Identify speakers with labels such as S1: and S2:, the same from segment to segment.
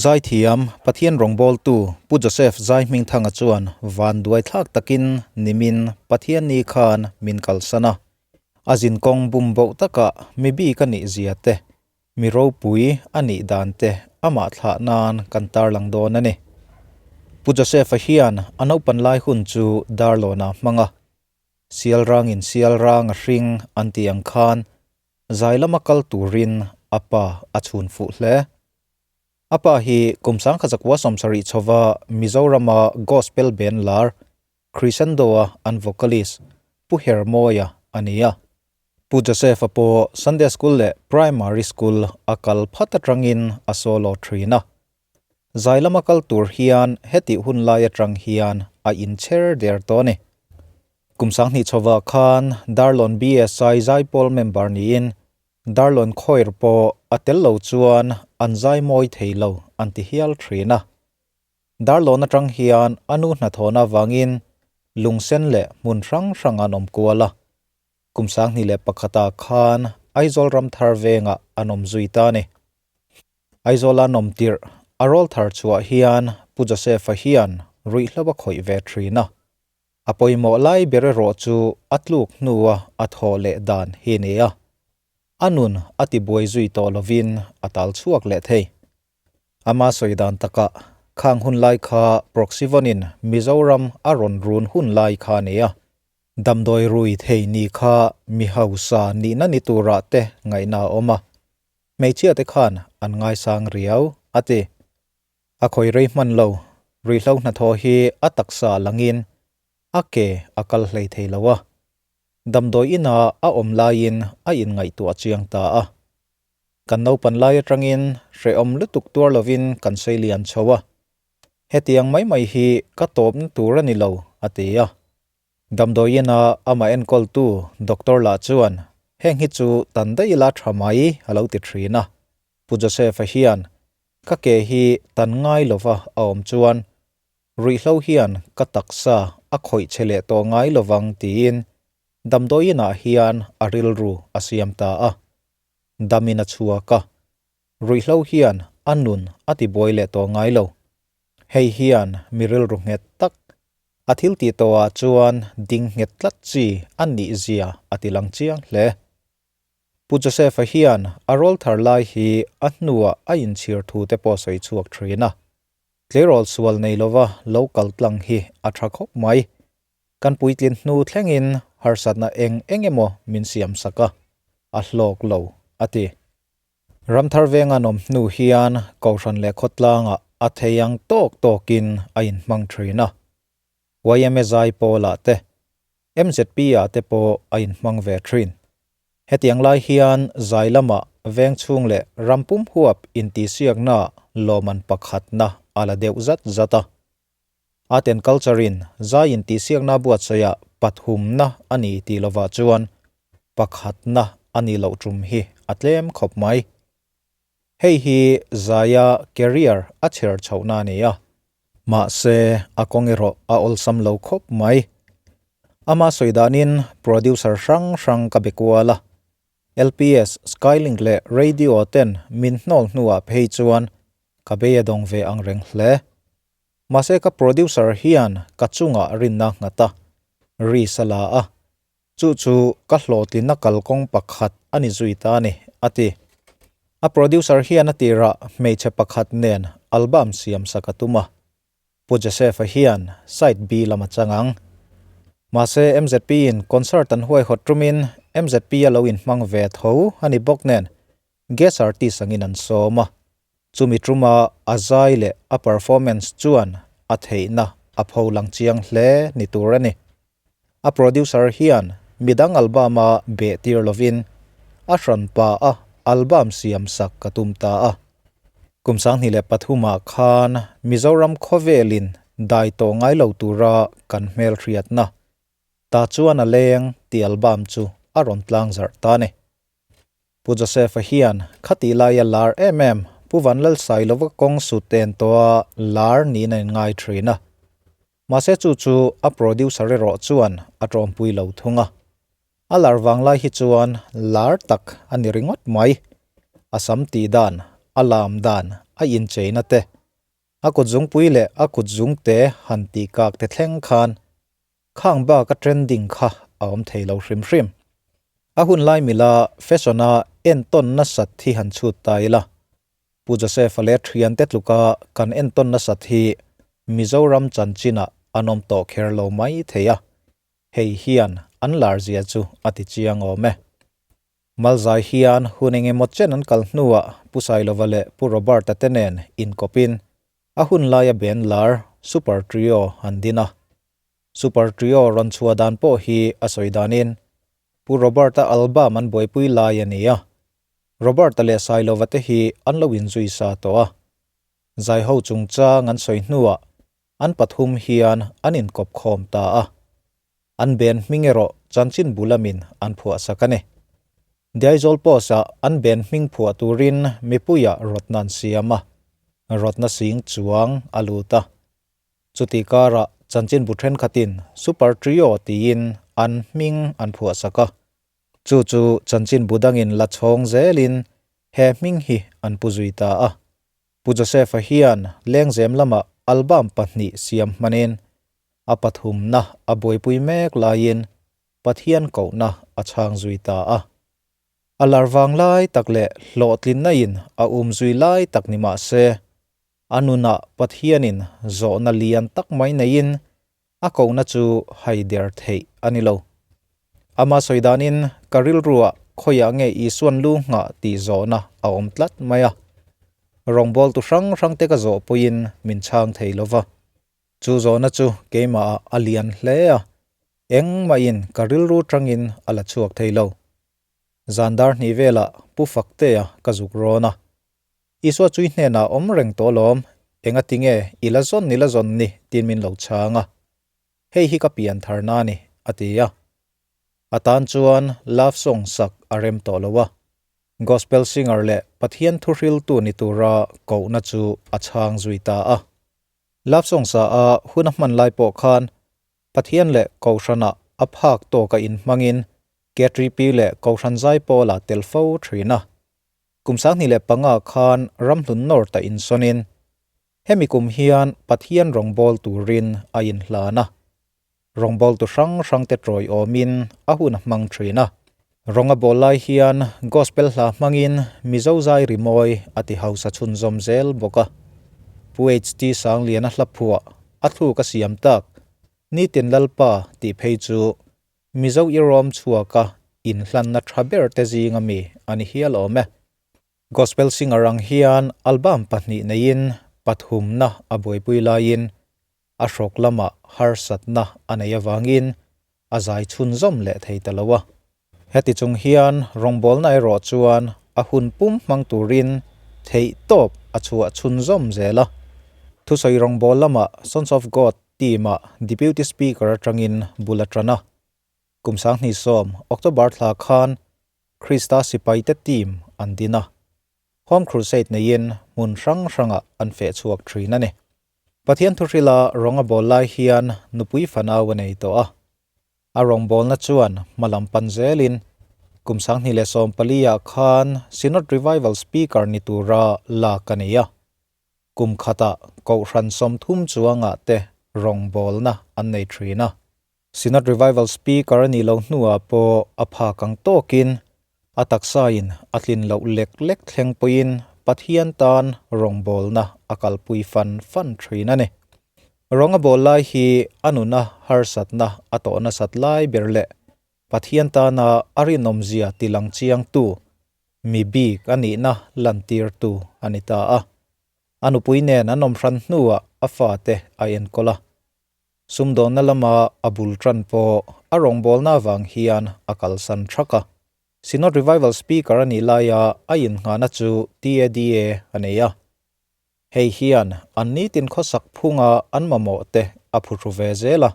S1: Zaithiam, Pathian rawngbawltu Pu Joseph Zaihmingthanga chuan vanduai thlak takin nimin Pathianni khan min kalsan a. A zinkawng bum boh takah mi bik a nih zia te, mi ropui a nih dan te amah thlah nan kan tarlang dawn a ni. Pu Joseph-a hian a naupan lai hun chu Darlawnah hmang a, Sial rangin sial rang a hring an tih ang khan zai lama kal turin a pa a chhun fuh hle. A pa hi kum 1970 chhova Mizorama gospel band lar Crescendo-a an vocalist Pu Hermawia a ni a. Pu Joseph-a pawh Sunday School leh Primary School a kal phat atangin a solo thin a. Zai lama kal tur hian hetih hun lai atang hian a inchher der tawh a ni. Kum 2000 chhovah khan Darlawn BSI Zaipawl member niin Darlawn Choir pawh a tel lo chuan an zai mawi thei lo an ti hial thin a. Darlawn atang hian a nu hnathawhna avangin lungsen leh hmun hrang hrang an awm kual a. Kum 2001 ah khan Aizawl Ramthar vengah an awm zui ta a ni. Aizawla nawm tirh a rawl thar chhuah hian Pu Joseph-a hian ruihhlo a khawih ve thin a. A pawimawh lai ber erawh chu a tluk hnua a thawh leh dan hi a ni a. A nun a tibuai zui tawh lovin a tal chhuak leh thei. Ama sawi dan takah khang hun lai kha Proxyvon-in Mizoram a rawn run hun lai kha a ni a. Damdawi rui thei ni kha mi hausa nihna ni turah te ngaihna a awm a. Hmeichhia te khan an ngaisang riau, a ti. A khawi rei hman lo, ruihhlo hnathawh hi a taksa langin a ke a kal hlei thei lo a. Damdawi ina a awm laiin a inngaihtuah chiang ta a. Kan naupan lai atangin hrehawm lutuk tuar lovin kan sei lian chho a. Hetiang mai mai hi ka tawpna tur a ni lo, a ti a. Damdawi ina amah enkawltu doctor lah chuan heng hi chu tan daih ila tha mai a lo ti thin a. Pu Joseph-a hian Ka ke hi tan ngai lova a awm chuan ruihhlo hian ka taksa a khawih che leh tawh ngai lovang tiin damdawiinah hian a rilru a siam ta a. Damin a chhuak a, ruihhlo hian a nun a tibuai leh tawh ngai lo. Hei hian mi rilru nghet tak, a thil tih tawhah chuan ding nghet tlat chi a nih zia a tilang chiang hle. Pu Joseph-a hian a rawl thar lai hi a hnuah a inchhir thu te pawh sawi chhuak thin a. Tleirawl sual nei lova lo kal tlang hi a tha khawp mai. Kan puitlin hnu thlengin harsatna eng eng emaw min siam sak a, a hlawk lo, a ti. Ramthar venga nawm hnu hian Kohhran leh khawtlangah a thei ang tawk tawkin a inhmang thin a. Yma zai pawlah te, MZP ah te pawh a inhmang ve thin. Hetiang lai hian zai lamah veng chhung leh ram pum huap intihsiaknaah lawmman pakhatna a la deuh zat zat a. Art and Culture in zai intihsiakna buatsaihah pathumna a ni tih lovah chuan pakhatna a nih loh tum hi a tlem khawp mai. Hei hi zaia career a chher chhohna a ni a. Mahse, a kawng erawh a awlsam lo khawp mai. Ama sawi danin producer hrang hrang ka be kual a. LPS, Skylink leh Radio ten min hnawl hnuah phei chuan ka bei a dawng ve ang reng hle. Mahse ka producer hian ka chungah rinna nghat a, risk a la a. Chu chu ka hlawhtlinna kalkawng pakhat a ni zui ta a ni, a ti. A producer hian a tirah hmeichhe pakhat nen album siam sak a tum a. Pu Joseph-a hian side B lam a chang ang. Mahse MZP in concert an huaihawt tumin MZP a lo inhmang ve tho a ni bawk nen guest artist angin an sawm a. Chumi tuma a zai leh a performance chuan a theihna a pholang chiang hle ni tur a ni. A producer hian midang album a beh tir lovin a hran pa a album siam sak ka tum ta a. Kum 2003 ah khan Mizoram khawvelin dai tawh ngai lo tura kan hmelhriatna ta chuan a leng tih album chu a rawn tlang zarh ta a ni. Pu Joseph-a hian khatih laia lar em em Pu Vanlalsailova kawng suten tawha lar niin a inngai thin a. Mahse chu chu a producer erawh chuan a tawmpui lo thung a. A lar vang lai hi chuan lar tak a ni ringawt mai. A sam tih dan, a lam dan, a incheina te. A kutzungpui leh a kutzungte han tih kak te thleng khan khang bak a trending kha a awm thei lo hrim hrim. A hun lai mila fashion a entawn nasat hi han chhut ta ila. Pu Joseph-a leh thiante tluka kan entawn nasat hi Mizoram chanchinah an awm tawh kher lo mai thei a, hei hian an lar zia chu a ti chiang awm e. Malzai hian hun engemaw chen an kal hnuah Pu Sailova leh Pu Robert-a te nen inkawpin a hun laia ben lar Super Trio an din a. Super Trio rawn chhuah dan pawh hi a sawi danin Pu Robert-a album an buaipui lai a ni a. Robert-a leh Sailova te hi an lo inzui sa tawh a. Zaiho chungchang an sawi hnuah an pathum hian an inkawp khawm ta a. An ben hming erawh chanchin bu lamin an phuah sak a ni. Diaizawl Post-ah an ben hming phuah turin mipuiah rawtna an siam a, rawtna sing chuang a lut a. Chuti karah chanchin bu thenkhatin Super Trio tiin an hming an phuah sak a. Chu chu chanchin bu dangin la chhawng zelin he hming hi an pu zui ta a. Pu Joseph-a hian lengzem lamah album pahnih siam hmanin a pathumna a buaipui mek laiin Pathian kohna a chhang zui ta a. A lar vang lai tak leh hlawhtlinna in a um zui lai tak ni mah se, a nunah Pathianin zawhna lian tak mai neiin a kohna chu haider theih a ni lo. Ama sawi danin ka rilruah khawiah nge Isuan lu nghah tih zawhna a awm tlat mai a. Rawngbawltu hrang hrangte ka zawh pawhin min chhang thei lo va. Chu zawhna chu keimahah a lian hle a, engmahin ka rilru tangin a la chhuak thei lo. Zan dar hnih velah Pu Faktea ka zuk rawn a. Isua chui hnenah awm reng tawh lawm, enga tinge i la zawn i la zawn ni tiin min lo chhang a. Hei hi ka pian tharna a ni, a ti a. A tan chuan love song sak a rem tawh lo a. Gospel singer leh Pathian thuhriltu ni tura kohna chu a chhang zui ta a. Love song sa a hun a hman lai pawh khan Pathian leh Kohhranah a phak tawka inhmangin KTP leh Kohhran zai pawlah tel fo thin a. Kum 2005 khan Ramhlun North-a insawnin hemi kum hian Pathian rawngbâwl turin a inhlan a. Rawngbâwltu hrang hrangte tawiawmin a hun a hmang thin a. Rawng a bawl lai hian Gospel hla hmangin Mizo zai rimawi a ti hausa chhunzawm zel bawk a. Pu HT Sangliana hla phuah a thluk a siam tak Nitin Lalpa tih phei chu Mizo irawm chhuaka inhlanna tha ber te zinga mi a ni hial awm e. Gospel singer ang hian album pahnih neiin pathumna a buaipui laiin a hrawk lamah harsatna a nei avangin a zai chhunzawm leh thei ta lo a. Heti chung hian rawngbawlna erawh chuan a hun pum hmang turin theih tawp a chhuah chhunzawm zel a. Thusawi rawngbâwl lamah Sons of God team-ah Deputy Speaker atangin bul a tan a. Kum 2010 October thla khan Krista sipaite team an din a, Home Crusade neiin hmun hrang hrangah an feh chhuak thin a ni. Pathian thuhrila rawng a bawl lai hian nupui fanau a nei tawh a. A rawngbawlna chuan hma lam pan zelin kum 2014 ah khan Synod Revival Speaker ni tura lak a ni a. Kum khatah Kohhran 30 chuangah te rawngbawlna an nei thin a. Synod Revival Speaker a nih loh hnuah pawh a phak ang tawkin a taksain a tlin loh lek lek thleng pawhin Pathian tan rawngbawlna a kalpui fan fan thin a ni. Rawng a bawl lai hi a nuna harsatna a tawh nasat lai ber leh Pathian tana a rinawmzia tilang chiangtu mi bik a nihna lantirtu a ni ta a. A nupui nen an awm hran hnuah a fate a enkawl a. Sumdawnna lama a bul tan pawh a rawngbawlna avang hian a kalsan thak a. Synod Revival Speaker a nih laia a innghahna chu TADA a nei a. Hei hian an nitin khawsak phunga an mamawh te a phuhru ve zel a.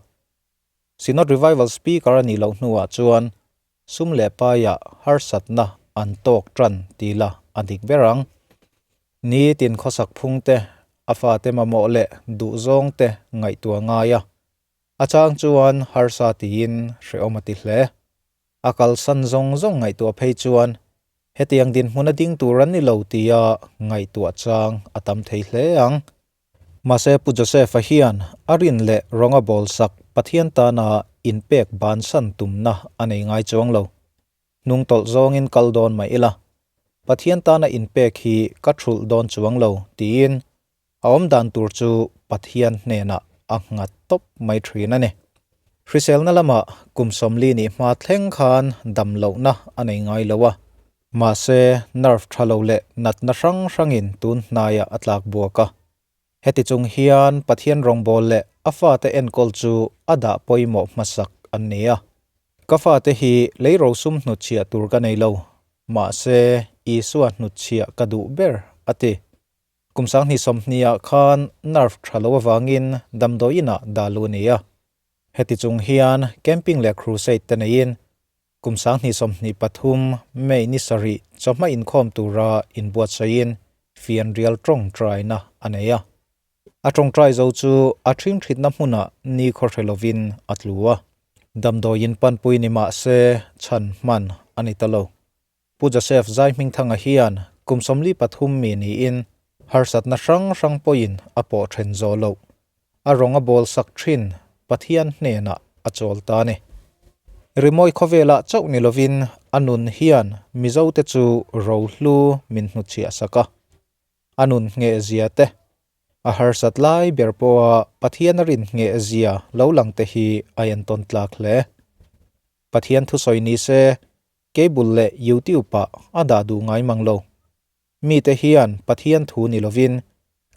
S1: Synod Revival Speaker a nih loh hnuah chuan sum leh paiah harsatna an tawk tan ti la a dik ber ang. Nitin khawsak phung te, a fate mamawh leh duhzawng te ngaihtuah ngai a. A chang chuan harsa tiin hrehawm a ti hle. A kalsan zawng zawng ngaihtuah phei chuan hetiang dinhmun a ding tur an ni lo tia ngaihtuah chang a tam thei hle ang. Mahse Pu Joseph-a hian a rin leh rawnga bawlsak Pathian tana inpek bansan tumna a nei ngai chuang lo. Hnung tawlh zawngin kal dawn mah ila, Pathian tana inpek hi ka thulh dawn chuang lo tiin a awm dan tur chu Pathian hnenah a nghat tawp mai thin a ni. Hriselna lamah kum 40 nih hma thleng khan dam lohna a nei ngai lo a, mahse nerve tha lo leh natna hrang hrangin tun hnaiah a tlak buak a. Heti chung hian Pathian rawngbâwl leh a fate enkawl chu a dah pawimawh hmasak an ni a. Ka fate hi lei rosum hnutchhiah tur ka nei lo, mahse Isua hnutchhiah ka duh ber, a ti. Kum 2020ah khan nerve tha lo avangin damdawiinah dah luh a ni a. Heti chung hian camping leh crusade te neiin kum 2023 May ni sarih chawhma inkhawm tura inbuatsaihin fianrial tawngtaina a nei a. A tawngtai zo chu a ṭhingṭhitna hmunah ni khawhre lovin a tlu a. Damdawiin panpui ni mah se chhan hman a ni ta lo. Pu Joseph Zaihmingthanga hian kum 43 mi niin harsatna hrang hrang pawhin a pawh then zawh loh. A rawng a bawl sak thin Pathian hnenah a chawl ta a ni. Rimawi khawvelah chauh ni lovin a nun hian Mizote chu rohlu min hnutchhiah sak a. A nun ngheh zia te, a harsat lai ber pawha Pathian a rin ngheh zia lo lang te hi a entawn tlak hle. Pathian thusawi ni se Cable leh YouTube ah a dah duh ngai mang lo. Mite hian Pathian thu ni lovin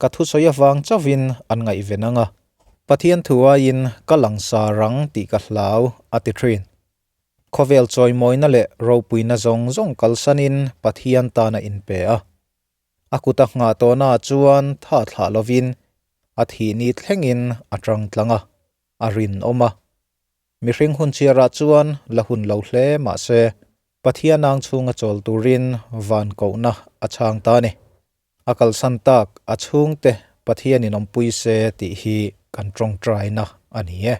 S1: ka thusawi avang chauhin an ngaihven ang a, Pathian thu aiin ka langsa rang tih ka hlau, a ti thin. Khawvel chawimawina leh ropuina zawng zawng kalsanin Pathian tan a inpe a. A kut a nghah tawhnaah chuan tha thlah lovin a thihni thlengin a tang tlang a, a rinawm a. Mihring hun chhiarah chuan la hun lo hle mah se, Pathian ang chhunga chawl turin van kohna a chhang ta a ni. A kalsan tak a chhungte Pathianin awmpui se tih hi kan tawngtaina a ni e.